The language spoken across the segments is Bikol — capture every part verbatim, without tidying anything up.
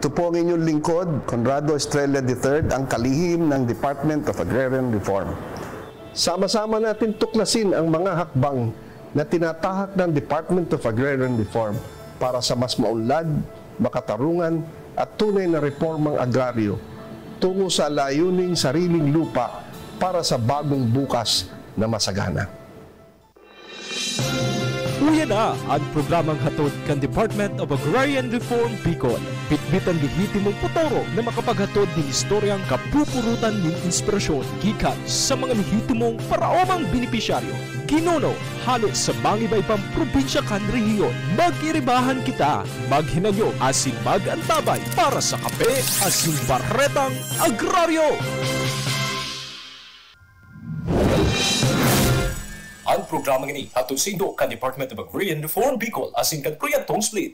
Ito po ang inyong lingkod, Conrado Estrella the third, ang kalihim ng Department of Agrarian Reform. Sama-sama natin tuklasin ang mga hakbang na tinatahak ng Department of Agrarian Reform para sa mas maunlad, makatarungan at tunay na reformang agraryo tungo sa layuning sariling lupa para sa bagong bukas na masagana. Uya na an programang hatod kan Department of Agrarian Reform Bicol. Bitbit an lehitimong potoro na makapaghatod nin istoryang kapupurutan nin inspirasyon gikan sa mga lehitimong paraomang benepisyaryo. Ginuno hale sa mangiba-ibang probinsya kan rehiyon. Mag-iribahan kita, maghinanyog asin mag-antabay para sa Kape asin Baretang Agraryo! An programang ini hatod saindo kan Department of Agrarian Reform Bicol asin kan Korean Tone Split.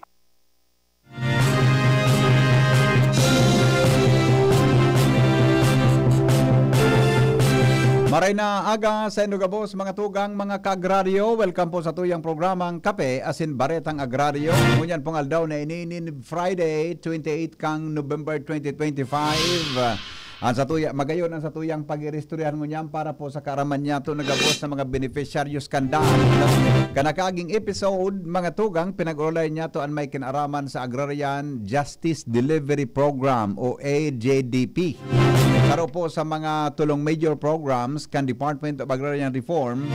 Maray na aga sa indo gabos, mga tugang, mga kaagraryo. Welcome po sa tuyang programang Kape asin Baretang Agraryo. Ngunyan pong aldaw na ini nin Friday, twenty-eight kang November twenty twenty-five. Ang sa tuya, magayon ang sa tuyang pag-iristoryahan ngunyan para po sa kaaraman niyato na gabos sa mga beneficiaryos kan DAR, no? Kanakaging episode, mga tugang, pinag-urulay niyato an may kinaraman sa Agrarian Justice Delivery Program o A J D P. Saro po sa mga tulong major programs kan Department of Agrarian Reform,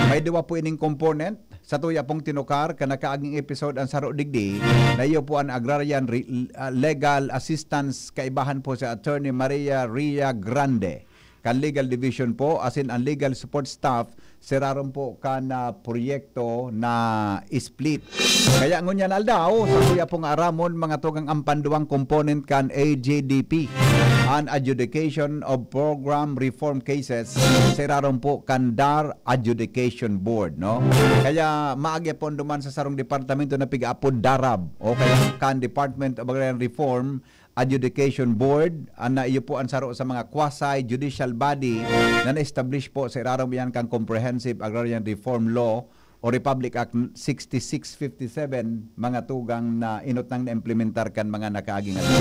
may duwa po ining component. Sa tuya pong tinukar, kanakaaging episode an saro digdi, na iyo po an Agrarian Re-, ah, Legal Assistance, kaibahan po si Attorney Maria Ria Grande, kan Legal Division po, asin an legal support staff, siraron po kan, ah, proyekto na split. Kaya ngunyan aldaw, sa tuya pong aramon, mga tugang, ang panduwang component kan A J D P, an Adjudication of Program Reform Cases, siraron po kan DAR Adjudication Board, no? Kaya maagi po duman sa sarong departamento na pigaapod DARAB o kaya kan Department of Agrarian Reform Adjudication Board, an na iyo po an saro sa mga quasi-judicial body na na-establish po sa irarom iyan kan Comprehensive Agrarian Reform Law o Republic Act sixty-six fifty-seven, mga tugang, na inutang na implementar kan mga nakaaging adlaw.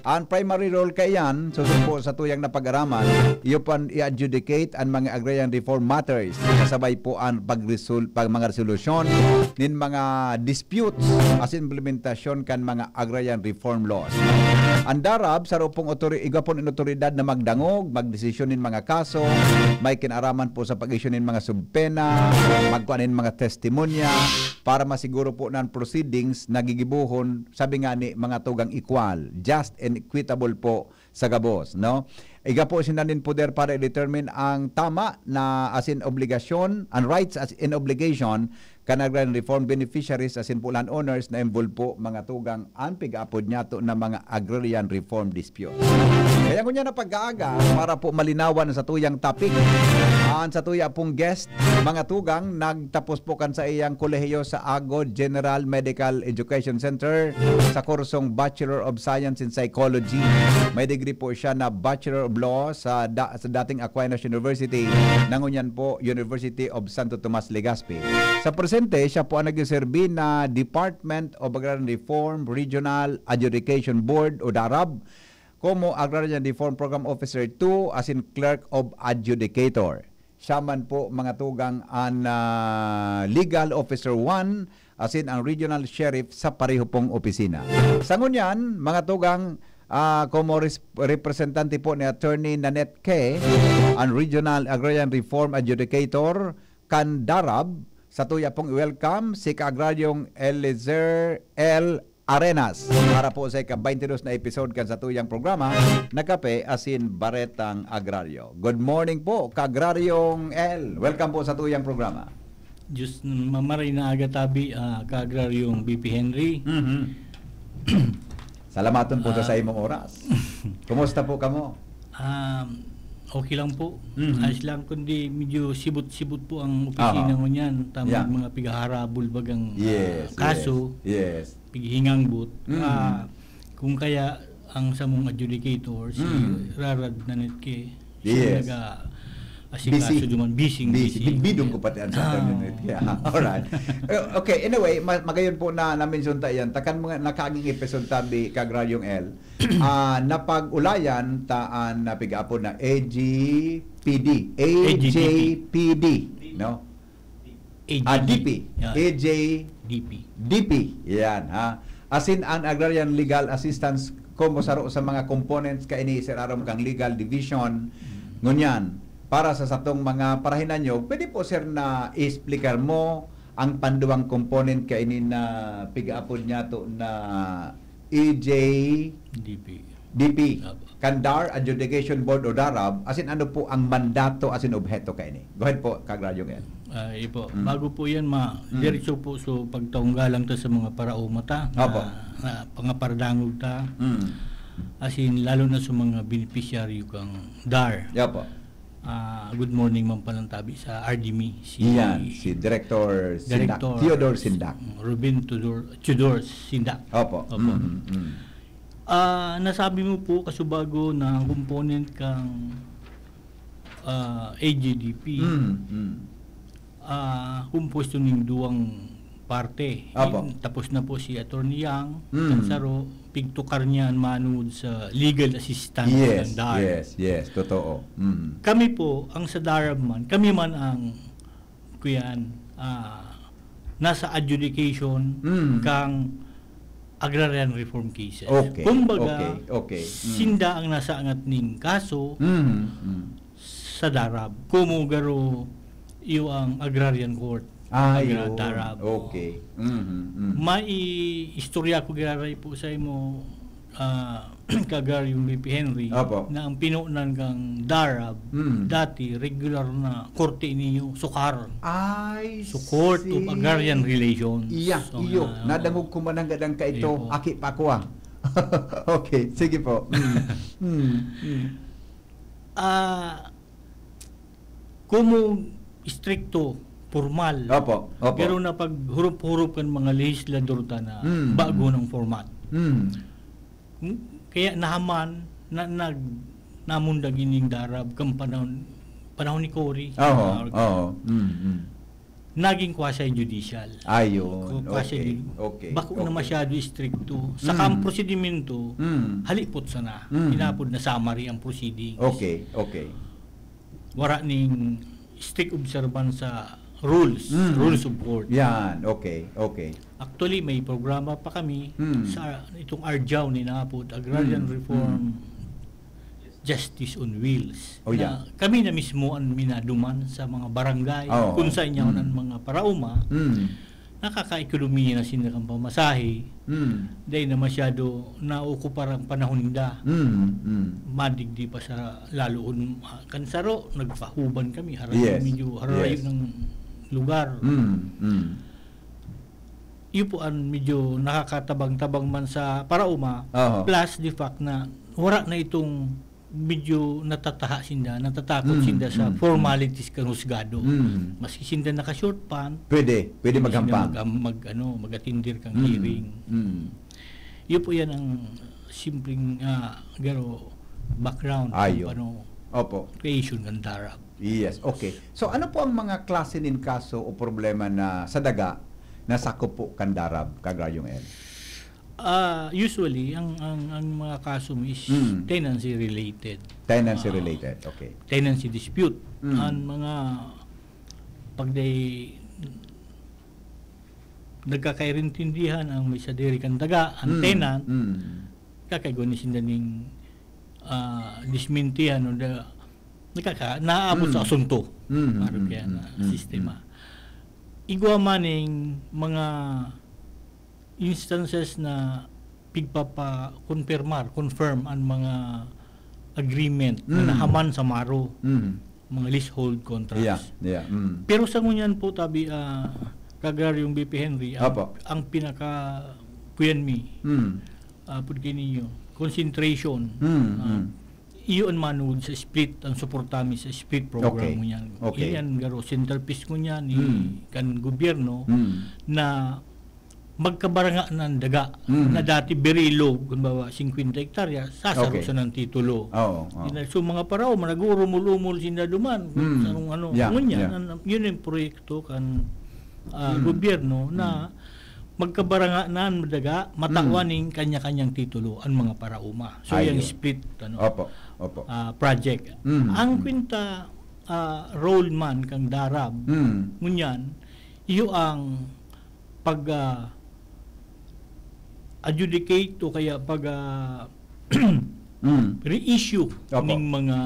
Ang primary role kaiyan, susog po sa tuyang napag-araman, iyo pan i-adjudicate an mga agrarian reform matters, kasabay po ang pagresol-, pag mga resolusyon nin mga disputes as implementasyon kan mga agrarian reform laws. Ang DARAB, saro pong otori-, igwa pon in otoridad na magdangog, magdesisyon nin mga kaso, may kinaraman po sa pag-issue nin mga subpoena, magkuha nin mga testimonya, para masiguro po na ang proceedings na gigibohon, sabi nga ni mga tugang, equal, just and equitable po sa gabos, no? Igwa po sinda nin poder para i-determine ang tama na asin obligasyon, ang rights as in obligation, kan agrarian reform beneficiaries asin po landowners na involved po, mga tugang, an pigaapod niyato na mga agrarian reform dispute. Kaya ngunyan na pag-aaga, para po malinawan sa tuyang topic, an sa tuya pong guest, mga tugang, nagtapos po kan sa iyang kolehiyo sa Agod General Medical Education Center sa kursong Bachelor of Science in Psychology. May degree po siya na Bachelor of Law sa, da- sa dating Aquinas University, na ngunyan po University of Santo Tomas, Legazpi. Sa presente, siya po ang nagsiserbi na Department of Agrarian Reform Regional Adjudication Board o DARAB, como Agrarian Reform Program Officer two asin Clerk of Adjudicator. Siya man po, mga tugang, an, ah, Legal Officer one asin ang Regional Sheriff sa pareho pong opisina. Sa ngunyan, mga tugang, ah, como res-, representante po ni Attorney Nanette Ke, ang Regional Agrarian Reform Adjudicator kan DARAB, sa tuya pong i-welcome si Kaagraryong Eliezer L. Arenas para po sa ika-twenty-two na episode kan sa tuyang programa na Kape asin Baretang Agraryo. Good morning po, Kaagraryong L. Welcome po sa tuyang programa. Diyos, mamaray na aga tabi, ah, Kaagraryong B P Henry. Mhm. Salamaton po sa Ah. saimong oras. Kumusta po kamo? Um, okay lang po. Mhm. Ayos lang, kundi medyo sibot-sibot po ang opisina Aha. ngunyan. Tama Yeah. mga pigaharabol bagang ah, Yes, kaso, yes, yes. pighingangbot. Mhm. Ah, kung kaya ang samong adjudicator, si Mhm. Rarad Nanette Ke, Yes. siya naga, Asikaso duman, busy, busy. Bidong ko pati ang Saturday night. Yeah, alright. Uh, okay, anyway, ma- magayon po na na-mention ta yan. Takan mga nakaging episode tabi, Kagraryong L. Ah, napag-ulayan ta an napigaapod na A G P D. A G P D, no? Ah, D P. Yeah. A G D P. D P. Yan, ha? Asin an Agrarian Legal Assistance, komo saro sa mga components kaini sa irarom kang Legal Division. Ngunyan, para sa satong mga parahinanyog, pwede po, sir, na i-explicar mo ang panduwang component kaini na pigaapod niyato na A G D P. D P, Apo. Kan DAR Adjudication Board o DARAB, asin ano po ang mandato asin obheto kaini? Go ahead po, Kagraryong L. Ah, ipo. Mm. Bago po yan, ma, Mm. diretso po so pagtaong galang ta sa mga paraoma ta, na, Apo. na pangaparadangog ta, Mm. asin lalo na sa mga benepisyaryo kang DAR. Yapo. Ah, good morning man palang tabi sa R D M I, si Iyan, si Director Sindak, Director Theodore Sindak. Ruben Tudor, Tudor Sindak. Opo. Opo. Mm, mm. Ah, nasabi mo po, kasubago na ang component kang, ah, A G D P, Mm, mm. ah, kompuesto ning duwang parte. Apo. Tapos na po si Attorney Yang, Mm. kan saro, pigtukar niya an manod sa legal assistance Yes, ng DAR. yes, yes. Totoo. Mm. Kami po, ang sa DARAB man, kami man ang, kuyan, ah, nasa adjudication Mm. kang agrarian reform cases. Okay, Kumbaga, okay, okay. Mm. sinda ang nasa angat ning kaso, Mm, mm. sa DARAB. Komo garo iyo ang Agrarian Court, Agra-, Ayun. DARAB. Okay. Mhm, mhm. Maiistorya ko giraray po sa imo, ah, Kagraryong B P Henry, Opo. na ang pinunan kang DARAB, Mm. dati, regular na korte niyo, SOCAR. I So, Court of see. Agrarian Relations. Iya, So, iyo. nga, Nadangog ko man ang gadang ka ito. Iyo po. Aki pa ko, ah. Okay, sige po. Mm. Mm. Mm. Ah, komo istrikto, pormal. Opo, opo. Pero napaghurup-hurup kan mga lehislador ta na Mm, bago mm. ng format. Mm. Kaya nahaman na nag-, namundag ining DARAB kan panahon, panahon ni Cory. Oho, Ah, oho. Mm, mm. naging quasi-judicial. Ayun, Qu-, quasi okay, judi-, okay, bako na okay. masyado istrikto. Saka Mm. ang prosedimento, Mm. halipot sana. Mm. Inapod na summary ang proceedings. Okay, okay. Wara ning strict observance sa rules, Mm. rules of court. Yan, okay, okay. Actually, may programa pa kami Mm. sa itong ARJAW na inaapod, Agrarian Mm, Reform mm. Justice on Wheels. Oh, yeah. Na kami na mismo ang minaduman sa mga barangay, Oo. kung saan yaon Mm. ang mga parauma, Mm. nakakaekonomiya na sinda kan pamasahe. Mm. Dahil na masyado naokupar ang panahon ninda. Mm, mm. Madigdi pa sa laloon, ah, kan saro, nagpahuban kami, harayo Yes, medyo, harayo yes. ng lugar. Mm, mm. Iyo po ang medyo nakakatabang-tabang man sa parauma, Oho. plus the fact na wara na itong medyo natataha sinda, natatakot Mm, sinda sa mm, mm. formalities kan husgado. Mm. Maski sinda naka-short pant, Pwede, pwede pwede sinda maghampang. mag-, mag-, ano, mag-attender kang Mm, hearing. mm. Iyo po yan ang simpleng, ah, garo background Ayo. kung paano Opo. creation kan DARAB. Yes, okay. So, ano po ang mga klase nin kaso o problema na sa daga na sakop po kan DARAB, Kagraryong L? Ah, usually, ang, ang, ang mga kaso mo is Mm. tenancy related. Tenancy Ah, related, okay. tenancy dispute. Mm. Ang mga pag they, nagkakairintindihan ang may sadiri kan daga, ang Mm, tenant, mm. kakaigwa ni sinda ning, ah, dismintihan o da-, nakaka-, naabot sa Mm. asunto. Mm, Parang mm, kaya mm, na mm, sistema. mm. Igwa man ning mga instances na pigpapa-confirmar, confirm ang mga agreement na Mm. nahaman sa MARO, Mm. mga leasehold contracts. Yeah, yeah, mm. Pero sa ngunyan po, tabi, ah, Kagraryong B P Henry, ang, Apo. ang pinaka, kuyan mi, Mm. ah, pud kay ninyo, concentration, Mm, ah, mm. iyo ang manugod sa split, ang suporta mi sa split program Okay. ngunyan. Okay. Iyan garo centerpiece ngunyan ni Mm. kan gobyerno Mm. na magkabaranga na ang daga, na dati berilog, halimbawa, singkwenta hektarya, sasaro Okay. sa ng titulo. Oo, oo. Yun na, so, mga paraoma, nag-uurumol-umol sinda duman, kung Mm. anong ano, Yeah, ngunyan, yeah. an-, yun yung proyekto kan, ah, Mm. gobyerno na Mm. magkabaranga na ang daga, matawan Mm. ning kanya-kanyang titulo ang mga paraoma. So, Ayun. yung split, ano, Opo, opo. ah, project. Mm, Ang mm. kwinta, ah, role man kang DARAB, Mm. ngunyan, iyo ang pag, ah, adjudicate o kaya pag, ah, Mm. reissue Opo. ning mga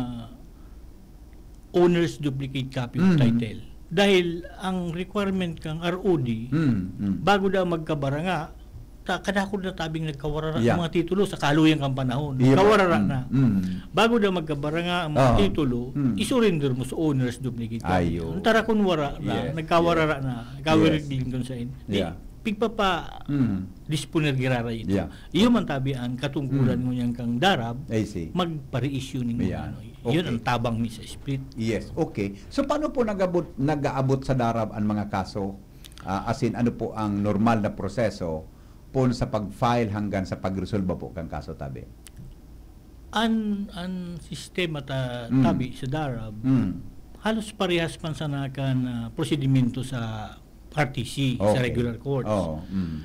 owner's duplicate copy of Mm. title. Dahil ang requirement kang R O D, Mm, mm. bago daw magkabaranga, ta-, kadakul na tabing nagkawarara Yeah. ang mga titulo sa kaluyan kang panahon. Iyo. Kawarara Mm, na. mm. Bago daw magkabaranga ang mga Aha. titulo, Mm. isurrender mo sa owner's duplicate copy. Ayo. Ang tarakon wara na, Yes, nagkawarara yes. na, Yes. kawirigling kung saan. Di, Yeah. pigpapa Mm. disponer giraray ito. Yeah. Iyo man tabi ang katungkulan Mm. ngunyan kang DARAB, I see. magpa-reissue ning mga Yeah. ano. Yun Okay. ang tabang ni sa split. Yes, okay. So, paano po nag-abot, nag-aabot sa DARAB ang mga kaso? Ah, as in, ano po ang normal na proseso poon sa pag-file hanggang sa pagresolba po kang kaso, tabi? An, an sistema ta, Mm. tabi sa DARAB, Mm. halos parehas man sana kan, ah, prosedimento sa R T C, sa Okay. regular courts. Oo, mm.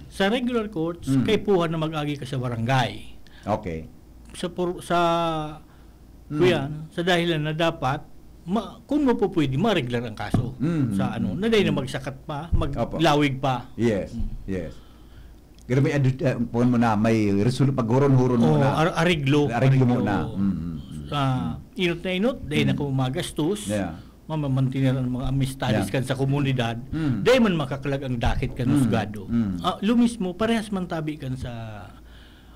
Sa regular courts, Mm. kaipuhan na mag-agi ka sa barangay. Okay. Sa por-, sa, Mm. kuyan, sa dahilan na dapat, ma-, kung mapupwede, mareglar ang kaso. Mm, Sa mm, ano, mm, na dahil na mm. magsakat pa, Opo. maglawig pa. Yes, Mm. yes. Pero may adu-, ah, puwan mo na, may resolu-, paghuron-huron mo Oh, na. ar-, areglo, Areglo mo areglo. na. Mm, mm, mm. Ah, inot na inot, dahil Mm. na kamo magastos, Yeah. mamamantener ang mga amistades Yeah. kan sa komunidad, Mm. dahil man makakalag ang dakit kan Mm, husgado. mm. Ah, lo mismo, parehas man tabi kan sa,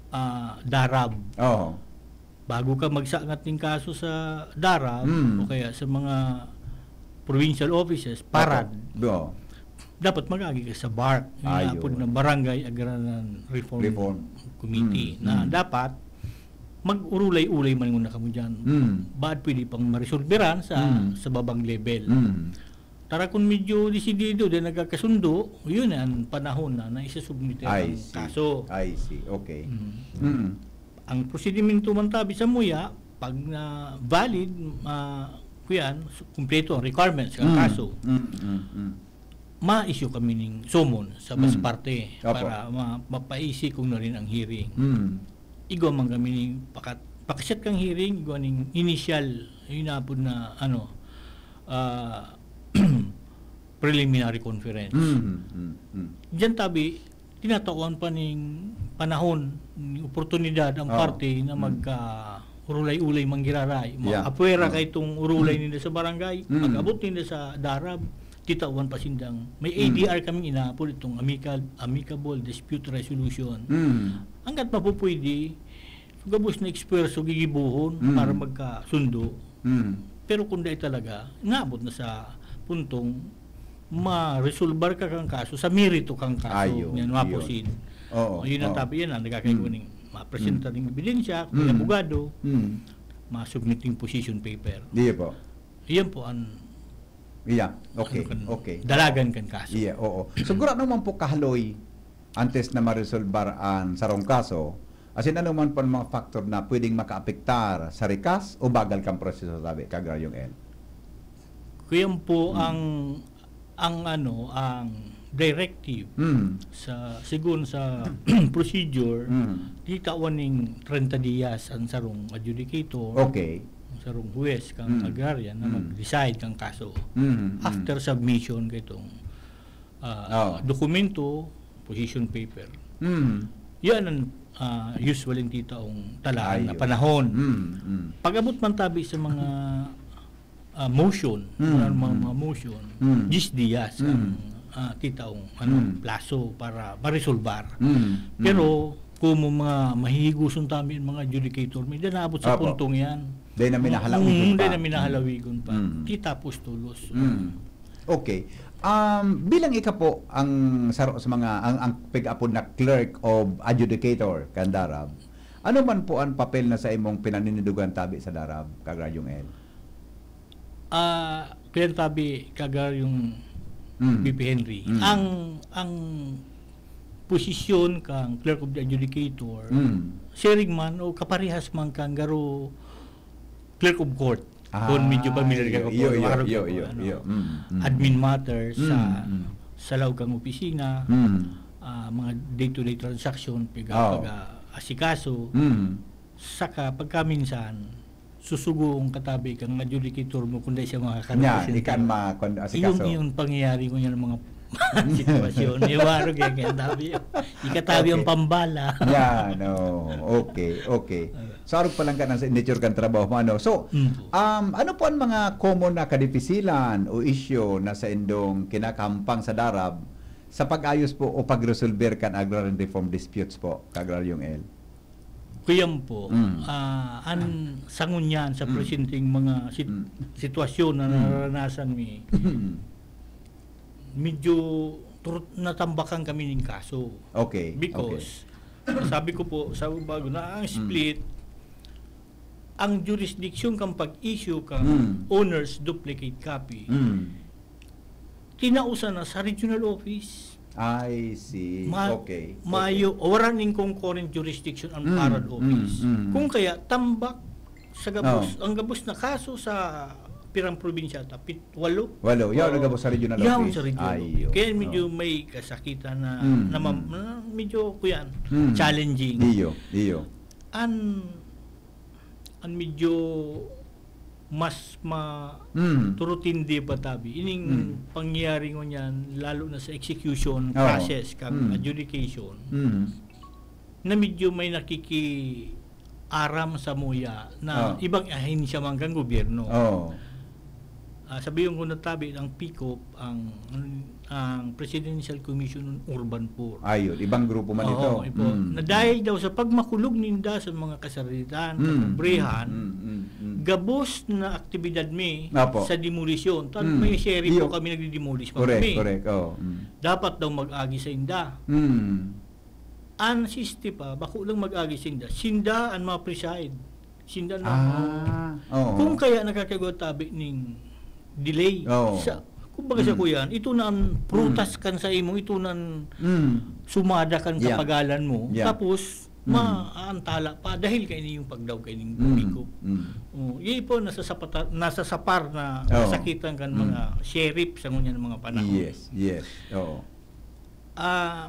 ah, DARAB. Oo. Bago ka magsangat ning kaso sa DARAB Mm. o kaya sa mga provincial offices, Opo. parad, Do. dapat mag-agi ka sa BARC, yung Ayun. apod na Barangay Agrarian Reform Reform. Committee, Mm, na mm. dapat mag-urulay-ulay man muna kamo dyan. Mm. Baad pwede pang maresolberan sa, Mm. sa babang level. Mm. Tara, kung medyo desidido din, nagkakasundo, yun ang panahon na, na isasubmit I ang see. kaso. I see. Okay. Mm. Mm. Ang prosedimento man tabi sa muya, pag na valid, ah, kuyan, su-, kumpleto ang requirements ng Mm. kaso, Mm, mm, mm. ma-issue kami ning summons sa Mm. basparte Opo. para ma-, mapaisi kung na rin ang hearing. Mm. Igwa man kami ning pakat-, pakasyat kang hearing, igwa ning initial, yun na po na, ano, ah, preliminary conference. Mm, mm, mm. Diyan tabi, tinatawan pa ning panahon, ning oportunidad ang Oo. parte na Mm. magka-urulay-ulay manggiraray. Ma-, Yeah. apwera Mm. kay itong urulay Mm. nila sa barangay, Mm. pag-abot nila sa DARAB, titawan pa sindang. May Mm. A D R kaming inaapod, itong amical-, amicable dispute resolution. Mm. Hanggat mapupwede, gabos na eksperso gigibohon Mm. para magkasundo. Mm. Pero kung dai talaga, naabot na sa puntong maresolbar ka kang kaso, sa merito kang kaso, Ayun, yan, yun. mapusin. Oo, O, yun ang oo. tabi yan, ah, nagkakaigwa Mm. ning mapresenta Mm. ning ebidensya, kung may Mm. abogado, Mm. masubmit ning position paper. Di po. Yan po ang Yeah, okay, ano kan, okay. dalagan kan kaso. Yeah, oo. So, gurano man po kahaloy antes na maresolbar ang sarong kaso, as in, ano man po ang mga factor na pwedeng makaapektar sa rikas o bagal kang proseso, tabi, Kaagraryong El? Kuyan po Mm. ang, ang ano, ang directive Mm. sa, sigun sa procedure, Mm. titawan ning treinta dias ang sarong adjudicator, Okay. ang sarong huwes kang Mm. agrarya na Mm. mag-decide kang kaso Mm, mm. after submission kaitong, ah, Oo. dokumento, position paper. Mm. Yan ang, ah, usually titaong talaan na Ayun. panahon. Mm, mm. Pag-abot man tabi sa mga, ah, motion, Mm, mga, mga, mm. mga motion, Mm. diyes dias Mm. ang, ah, titaong, ano, Mm. plaso para maresolbar. Mm, mm. Pero, kung mga mahihiguson tabi ang mga adjudicator, may naabot sa Apo. puntong yan. Dahil na minahalawigon Mm, pa. dahil na minahalawigon pa. Mm. Kita pustulos. Mm. Okay. Um, bilang ika po ang saro sa mga, ang, ang pig-apod na clerk of adjudicator, kan DARAB, ano man po ang papel na sa imong pinaninindugan tabi sa DARAB, Kaagraryong El? Ah, kaya tabi, Kaagraryong Mm. B P Henry, Mm. ang, ang posisyon kang clerk of the adjudicator, Mm. siring man o kaparehas man kang garo clerk of court. Kung medyo familiar ka Iyo, po, iyo, arog iyo, ka po, iyo, ano, iyo. Mm, mm. admin matters sa Mm, mm. sa laog kang opisina, Mm. ah, mga day-to-day transaction, piga, Oo. pag-aasikaso, Mm. saka pagkaminsan, susugo ang katabi kang adjudicator mo kung dai siya Nya, makakarepresenta. ikan ma kon Iyong, asikaso. iyong pangyayari ko niya ng mga sitwasyon. Iwaro kaya kaya tabi. Ikatabi ang Okay. pambala. Yan, oh. Okay, okay. So, arog pa lang ka na sa nature kang trabaho mo, ano? So, Mm po. um, ano po ang mga common na kadipisilan o isyu na sa indong kinakahampang sa darab sa pag-ayos po o pag-resolver kan agrarian reform disputes po, Ka-Agraryong El? Kuyang po, Mm. ah, an sa ngunyan, sa Mm. presenteng mga sit- Mm. sitwasyon na Mm. naranasan mi, medyo turut natambakan kami ning kaso. Okay, Because, sabi ko po, sa bago na ang split, ang jurisdiction kang pag-issue kang Mm. owner's duplicate copy, Mm. tinausan na sa regional office. I see. Ma- Okay, okay. Mayo, wala ning concurrent jurisdiction ang Mm, parad office. mm, mm. Kung kaya, tambak sa gabos, Oh. ang gabos na kaso sa pirang probinsya, tapit walo. Walo. Yaw Oo. nagabos sa regional Yaw office. sa regional Ay, office. yun. Kaya medyo Oh. may kasakit na, Mm, na, mam- mm. na medyo, kuyan, Mm. challenging. Iyo, iyo. An, an medyo mas ma Mm. turutindi pa tabi. Ining Mm. pangyayari ngunyan, lalo na sa execution Oo. process, kang Mm. adjudication, Mm. na medyo may nakikiaram sa muya na Oo. ibang ahensya man kang gobyerno. Oh. Ah, sabihin ko na tabi, ang PCOP, ang, ang Presidential Commission on Urban Poor. Ayun, ibang grupo man ito. Oo, ipo. Mm. Na dahil daw sa pagmakulog ninda sa mga kasaritan, Mm, kapobrehon, mm, mm, mm, mm. gabos na aktibidad mi Apo. sa demolisyon. Tan Mm. may sheriff Iyo. po kami, nagdidemolish pa Correct, kami. Correct. Oh. Mm. Dapat daw mag-agi sa inda. Mm. An sisti pa, bako lang mag-agi sa inda. Sinda an ma-preside. Sinda na. Ah, oo. Kung kaya nakakagawa tabi ning delay. Oo. Sa, kumbaga sa Mm. kuyan, ito na ang prutas Mm. kan sa imo, ito na ang Mm. sumada kan Yeah. kapagalan mo. Yeah. Tapos, Mm. maantala pa dahil kay yung pagdaw kay ning Mm. PCOP. Mm. Oh, yun po, nasa, sapata, nasa sapar na Oo. kasakitan kan Mm. mga sheriff sa ngunyan mga panahon. Yes, yes. Oo. Ah,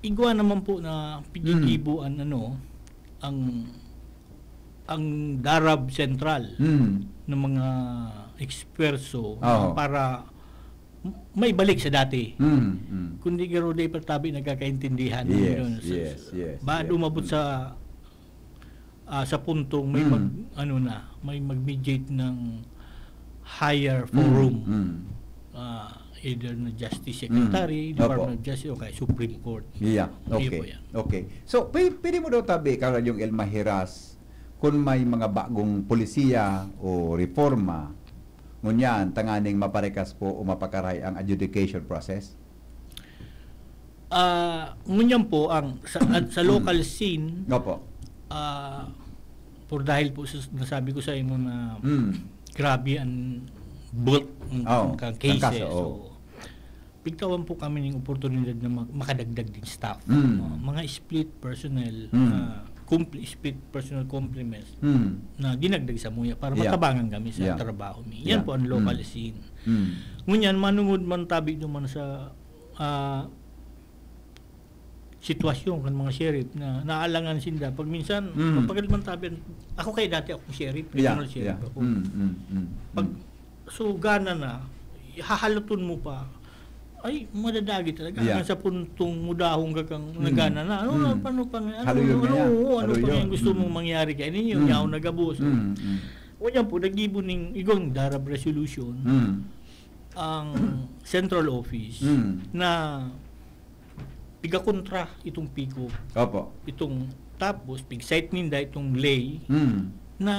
igwa naman po na pinigibo an, ano, ang, ang Darab Central Mm. ng mga eksperto Oo. para m- maibalik sa dati. Mm, mm. Kundi garo day patabi nagkakaintindihan Yes, yun. Sa- yes, sa- yes, Bago yes. umabot sa, ah, sa puntong may Mm. mag, ano na, may mag-mediate ng higher forum. Mm, mm. Ah, either na Justice Secretary, Mm. Department Opo. of Justice, o kaya Supreme Court. Yeah, Hindi okay. po yan. Okay. So, pwede, pwede mo daw tabi, Ka-Agraryong El, mahiras kung may mga bagong polisiya o reforma, ngunyan, tanganing maparikas po o mapakarahay ang adjudication process? Ah, ngunyan po, ang sa, at sa local scene, Opo. ah, por dahil po sa nasabi ko sa imo na Mm. grabe ang bulk ng, Oo, ng ng cases. kaso, oo. So, pigtawan po kami ng oportunidad na mag- makadagdag din staff. Mm. Uh, mga split personnel, Mm. ah, compl- split personnel complements Mm. na dinagdag sa muya para Yeah. matabangan kami sa Yeah. trabaho mi. Yan Yeah. po ang local Mm. scene. Mm. Ngunyan, manungod man tabi duman sa ah, sitwasyon kan mga sheriff na naalangan sinda. Pag minsan, Mm. kapag man tabi, ako kay dati akong sheriff, Yeah, regional sheriff yeah. ako. Mm, mm, mm, Pag, mm. so, gana na, hahaloton mo pa, ay, madadagi talaga. Yeah. Hanggang sa puntong mudahon ka kang Mm. nagana na. Ano, Mm. ano, paano pa nga? Ano, Haluyon ano, na yan. oo, ano pa Haluyon. nga gusto Mm. Mm. mong mangyari kay ninyo? Mm. Yaon na gabos. Mm, mm. Ngunyan po, naggibo ning igong Darab Resolution Mm. ang central office Mm. na pigakontra itong PCOP, Opo. itong, tapos pig-cite ninda itong ley Mm. na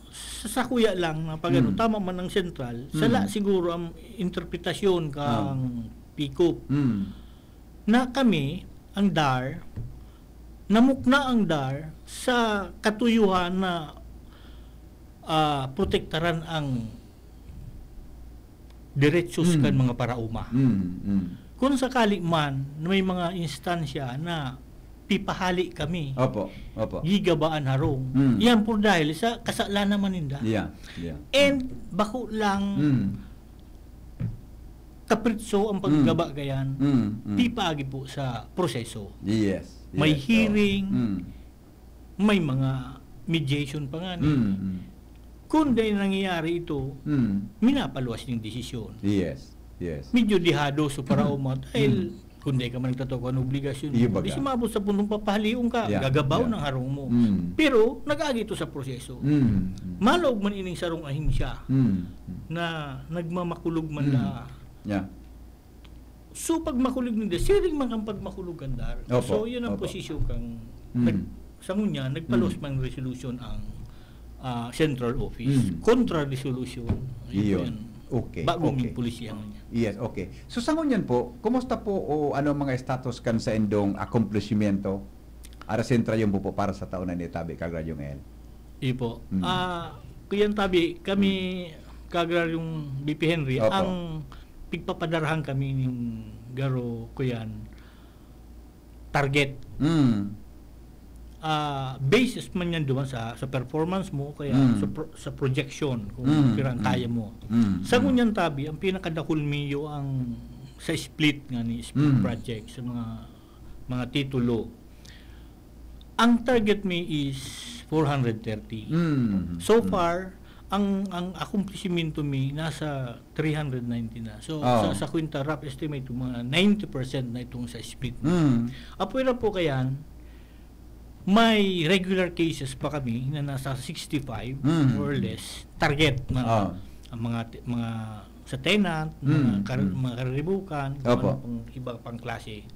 sa, sa kuya lang na pag ano, Mm. tama man ang sentral, sala Mm. siguro ang interpretasyon kang PCOP Mm. na kami, ang DAR, namukna ang DAR sa katuyuhan na, ah, protektaran ang diretsos Mm. kan mga paraoma. Mm. Mm. Kung sakali man na may mga instansya na pipahali kami, Opo, opo. gigabaan harong, Mm. yan po dahil sa kasalanan man ninda. Yeah, yeah. And bako lang Mm. kapritso ang paggaba gayan, Mm, mm. di paagi po sa proseso. Yes. May yes, hearing, oo. Mm. may mga mediation pa nga. Mm, mm. Kung dahil nangyayari ito, Mm. minapaluwas yung desisyon. Yes. Yes. Medyo dihado sa paraoma dahil Mm. kung di ka man nagtataw kan obligasyon Iyo mo, baga. Di simaabot sa punong papahalion ka, Yeah, gagabaw yeah. ng harong mo. Mm. Pero nag-agi ito sa proseso. Mm. Malog man ining sarong ahensya Mm. na nagmamakulog man Mm. la. Yeah. So, pag makulog ninda, siring man ang pagmakulog kan dar. Opo, So, yun ang opo. posisyon kang Mm. nag, sa ngunyan, nagpalos Mm. man resolution ang ah, central office. Mm. Contra resolution. Ayun po Iyon. yan. Okay, Bagong okay. polisiya ngunyan. Yes, okay. So sa ngunyan po, kumusta po o ano ang mga status kan sa indong akomplishmento? Ara sentra yung po, po para sa taon na ni Tabi Kagradyong El. Ipo. Mm. Ah, kuyan tabi, kami kagraryong B P Henry, Opo. ang pigpapadarahan kami ning garo kuyan target. Mm. Ah, basis man yan duman sa, sa performance mo, kaya Mm. sa, pro- sa projection kung Mm, pira ang mm. kaya mo. Mm, Sa mm. ngunyan tabi, ang pinakadakul mi iyo ang sa split nga ni split Mm. project sa mga mga titulo. Ang target mi is four hundred thirty. Mm. So Mm. far, ang ang akomplishmento mi nasa three hundred ninety na. So Oh. sa sa kwenta, rough estimate, mga ninety percent na itong sa split. Mm. Apwera po kayan, may regular cases pa kami na nasa sixty-five, Mm. more or less, target na Oh. ang mga ti- mga sa tenant, Mm, mga, kar- mm. mga kariribukan, kung Opo. ano pang iba pang klase.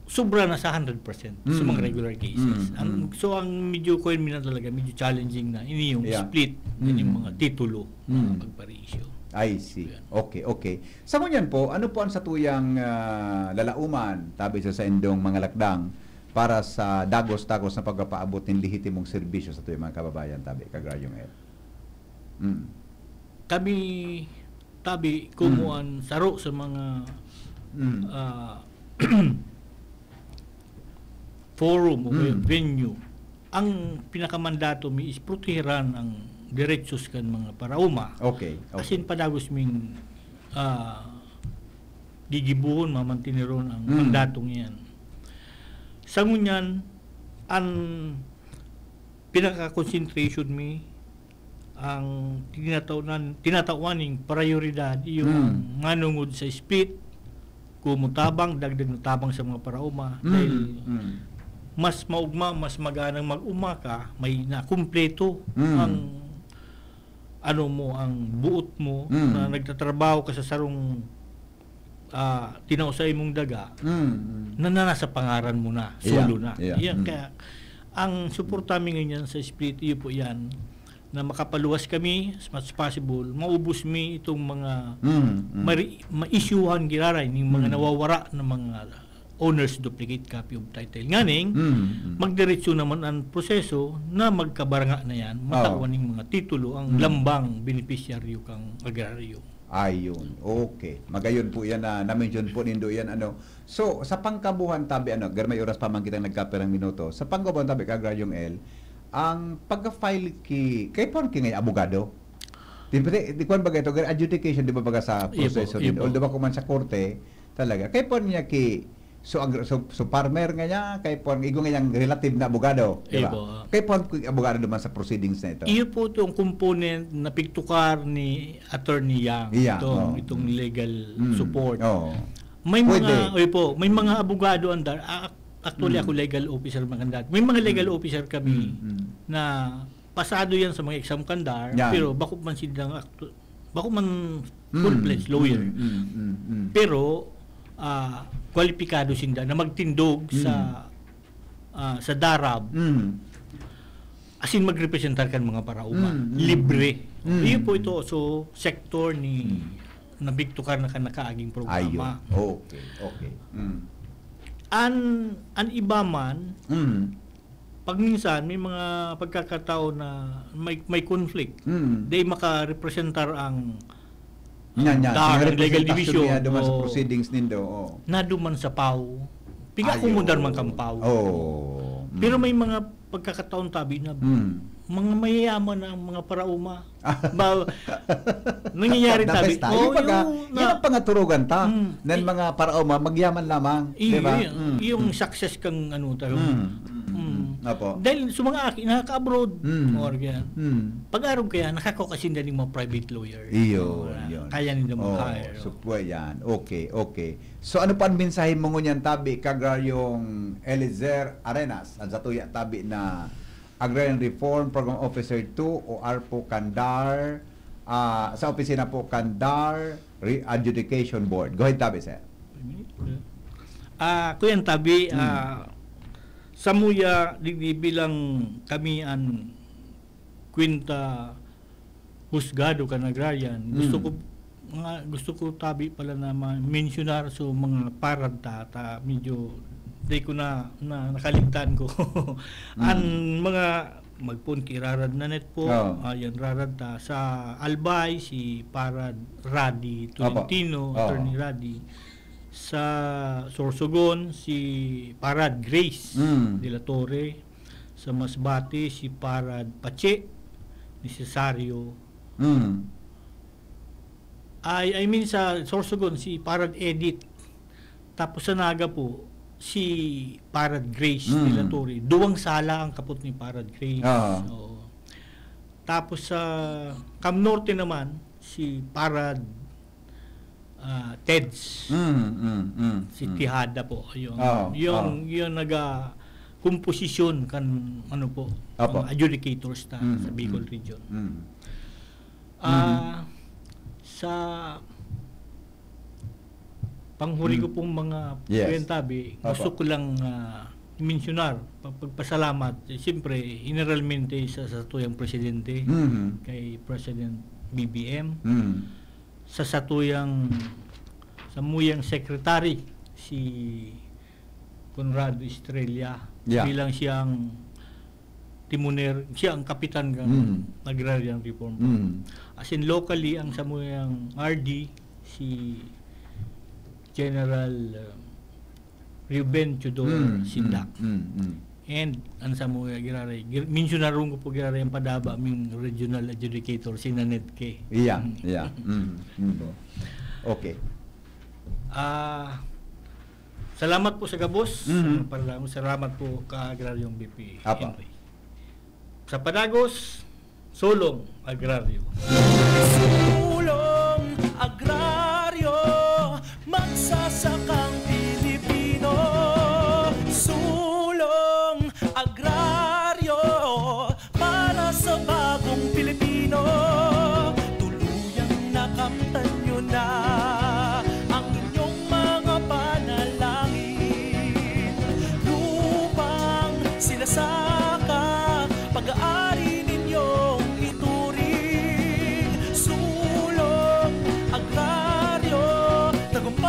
Sobra na sa hundred percent sa mga Mm. regular cases. Mm, Ang, mm. So, ang medyo kuwan mi na talaga, medyo challenging na, ini yung Yeah. split, ini yung Mm. mga titulo, Mm. pagpa-reissue. I see. Yan. Okay, okay. Sa ngunyan po, ano po ang satuyang ah, lalauman, tabi sa saindong mga lakdang, para sa dagos-dagos na pagpapaabot ng lehitimong serbisyo sa tuyang mga kababayan, tabi, Kagraryong El? Mm. Kami, tabi, kumuan saro sa mga Mm. ah, forum o Mm. venue. Ang pinakamandato mi is proteheran ang derechos kan mga paraoma. Okay, okay. Asin padagos ming ah, gigibuhon, mamantineron ang Mm. mandatong iyan. Sa ngunyan, ang pinaka-concentration mi, ang tinatawanan, tinatawan ning prioridad, iyo Mm. ang manungod sa split, kumutabang, dagdag na tabang sa mga paraoma. Mm, Dahil mm. mas maugma, mas maganang mag-uma ka, may nakumpleto Mm. ang ano mo, ang buot mo, Mm. na nagtatrabaho ka sa sarong ah, tinaw sa imong daga, Mm, mm. na, na nasa pangaran mo na, Yeah, solo na. yeah, Yan, mm. Kaya, ang suporta mi ngunyan sa split, iyo po yan, na makapaluwas kami as much as possible, maubos mi itong mga Mm, mm. mari- ma-issuehan giraray ning mga Mm. nawawara na mga owner's duplicate copy of title. Nganing, Mm, mm. magdiretso naman ang proseso na magkabaranga na yan, Oo. matawan ning mga titulo ang Mm. lambang benepisyaryo kang agraryo. Ayun. Okay. Magayon po yan na na-mention po nindo yan. Ano. So, sa pangkabuhan, tabi, ano, gar may oras pa man kitang nagkapirang minuto. Sa pangkabuhan, tabi, Kagraryong El, ang pagka-file ki, kay pon ki ngay abogado? Di ba, di, di kwan baga ito, gar adjudication, di ba baga sa Iyo po, proseso iyo din? po. Although ako man sa korte, talaga. Kay pon niya ki, so, ag- so, so farmer nga niya, kay pon, igo nga niyang relative na abogado, di ba? Iyo po. Kay pon ki abogado naman sa proceedings na ito. Iyo po itong component na pigtukar ni Attorney Yang, Iya, itong, oo. itong legal Mm. support. Oo. May Pwede. mga, oy po, may mga abogado andar, ah, actually Mm. ako legal officer maganda. May mga legal Mm. officer kami Mm, mm. na pasado yan sa mga exam kandar, Yan. pero bako man sila actu-, bako man Mm, full-fledged lawyer. mm, mm, mm, mm. Pero ah, kwalipikado sinda na magtindog Mm. sa ah, sa darab. Mm. As in, magrepresentar kan mga paraoma. Mm, mm. Libre. Mm. Iyo po ito. So, sektor ni Mm. nabigtukar na kan nakaaging Ayun. programa. Okay, okay. Mm. An, an iba man, Mm. pag minsan, may mga pagkakataon na may, may conflict. Mm. Di makarepresentar ang Yan, yan. Dar, Mga legal representasyon division. Niya duman sa Oo. Proceedings nindo. Oh. Naduman sa pau. Piga Ayo. Kumudar man kang pau. Oh. Mm. Pero may mga pagkakataon tabi na Mm. mga mayayaman na ang mga paraoma. Ba, nangyayari tabi. Basta, oh, yung baga, yung yun na ang pangaturugan ta, mm, nan eh, mga paraoma, magyaman lamang, iyo, di ba? Yung, mm, yung success kang ano, tayo. Mm, mm, mm. Opo. Dahil sa mga aki, nakaka-abroad, mm, or yan. Mm. Pag-arog kaya, nakakaw kasi na yung mga private lawyer. Iyo, ah, yun. Kaya nila mag-hire. Oh, so, yan. Okay, okay. So, ano pa ang mensahe mo ngunyan tabi, Kagraryong Eliezer Arenas? Ang satuya tabi na Agrarian Reform Program Officer two o ARPO Candar, ah, sa opisina po Candar Re-, Adjudication Board. Go ahead, tabi, sir. Ah, Kuya Tabi, hmm, ah, samuya, digdi bilang kami an kwenta husgado kan agrarian, gusto, hmm, ko nga, gusto ko tabi pala na ma-, mensyonar so mga parad ta, ta medyo di ko na, na nakaligtan ko. Hmm. An mga magpon ki Rarad Nanet po, oo, ah, yan Rarad ta. Sa Albay, si Parad Radi, opo, Tolentino, oo, Attorney Radi. Sa Sorsogon, si Parad Grace, mm, de la Torre. Sa Masbate, si Parad Pache, ni Cesario. Mm. Ay, I mean, sa Sorsogon, si Parad Edit. Tapos sa Naga po, si Parad Grace, mm, de la Torre. Duwang sala ang kapot ni Parad Grace. Oo. Oo. Tapos sa Cam Norte naman, si Parad, ah, Teds. Mm, mm, mm, si, mm, Tejada po. Yung, oo, yung, oo, yung naga-, komposisyon kan, ano po, opo, ang adjudicators ta, mm, sa Bicol, mm, region. Mm. Ah, mm-hmm, sa panghuli, mm, ko pong mga, yes, kwentabi, opo, gusto ko lang, ah, mensyonar, pa-, pagpasalamat, eh, siyempre, generalmente sa, sa tuyang presidente, mhm, kay President B B M, mhm, sa satuyang, samuyang secretary, si Conrado Estrella, yeah, bilang siyang timoner, siya ang kapitan ng, mm, Agrarian Reform. Mm. As in, locally, ang samuyang R D, si General, uh, Reuben Teodoro, mm, Sindak. Mm, mm, mm. And, ang samuya, giraray, gir-, mensyonaron ko po, giraray, ang padaba ming regional adjudicator, si Nanette Ke. Iya, mm, iya. Mm, mm. Okay. Ah, salamat po sa gabos. Mhm. Para lang, salamat po ka Agraryong B P Apa. Henry. Sa padagos, Sulong Agraryo. Sulong Agraryo, magsasakang Pilipino. Sulong Agraryo, para sa bagong Pilipino, tuluyang nakamtan nyo na ang inyong mga panalangin. Lupang sinasaka, pag-aari ninyong ituring. Sulong Agraryo, tagumpay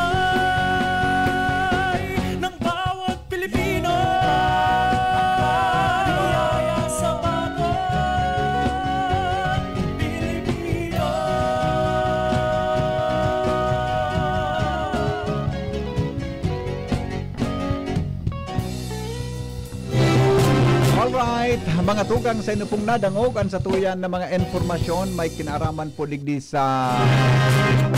ng bawat Pilipino, sa bagong Pilipino. Alright, mga tugang, sa inyo pong nadangog, ang satuyan na mga impormasyon may kinaaraman po digdi sa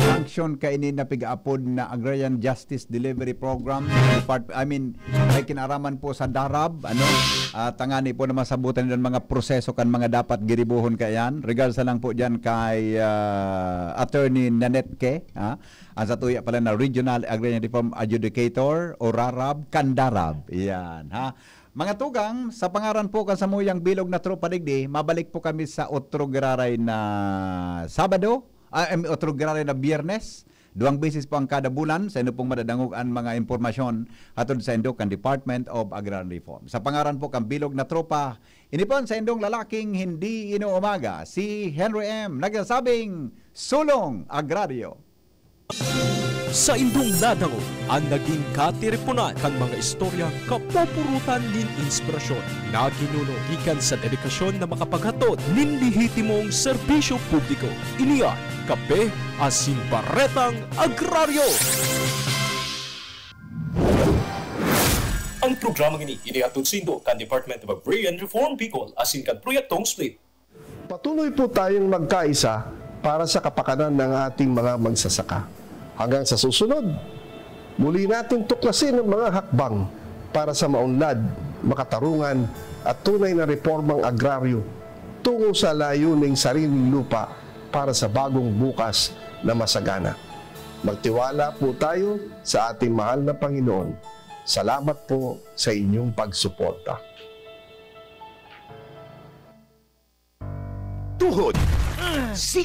sanction kaini na pig-aapod na Agrarian Justice Delivery Program. Depart-, I mean, may kinaaraman po sa darab, ano, at tangani po na masabutan nilang mga proseso kan mga dapat giribohon kaiyan. Regards na lang po diyan kay, ah, Attorney Nanette Ke, ha? Ang satuya pala na Regional Agrarian Reform Adjudicator o RARAB, kan darab. Iyan, ha? Mga tugang, sa pangaran po kan samuyang bilog na tropa digdi, mabalik po kami sa otro giraray na Sabado, ah, em, otro giraray na Biyernes. Duwang beses po ang kada bulan, sa inyo pong madadangog an mga impormasyon hatod sa indo kan Department of Agrarian Reform. Sa pangaran po kan bilog na tropa, ini po an sa indong lalaking hindi inuumaga, si Henry M, nagsasabing, Sulong Agraryo! Saindong nadangog an nagin katiriponan kan mga istoryang kapupurutan nin inspirasyon na ginuno gikan sa dedikasyon na makapaghatod nin lehitimong serbisyo publiko. Ini an Kape asin Baretang Agraryo. Ang programang ini inihatod saindo kan Department of Agrarian Reform Bicol asin kan Proyektong SPLIT. Patuloy po tayong magkaisa para sa kapakanan ng ating mga magsasaka. Hanggang sa susunod, muli nating tuklasin ang mga hakbang para sa maunlad, makatarungan at tunay na reformang agraryo tungo sa layuning sariling lupa para sa bagong bukas na masagana. Magtiwala po tayo sa ating mahal na Panginoon. Salamat po sa inyong pagsuporta. Tuhod, si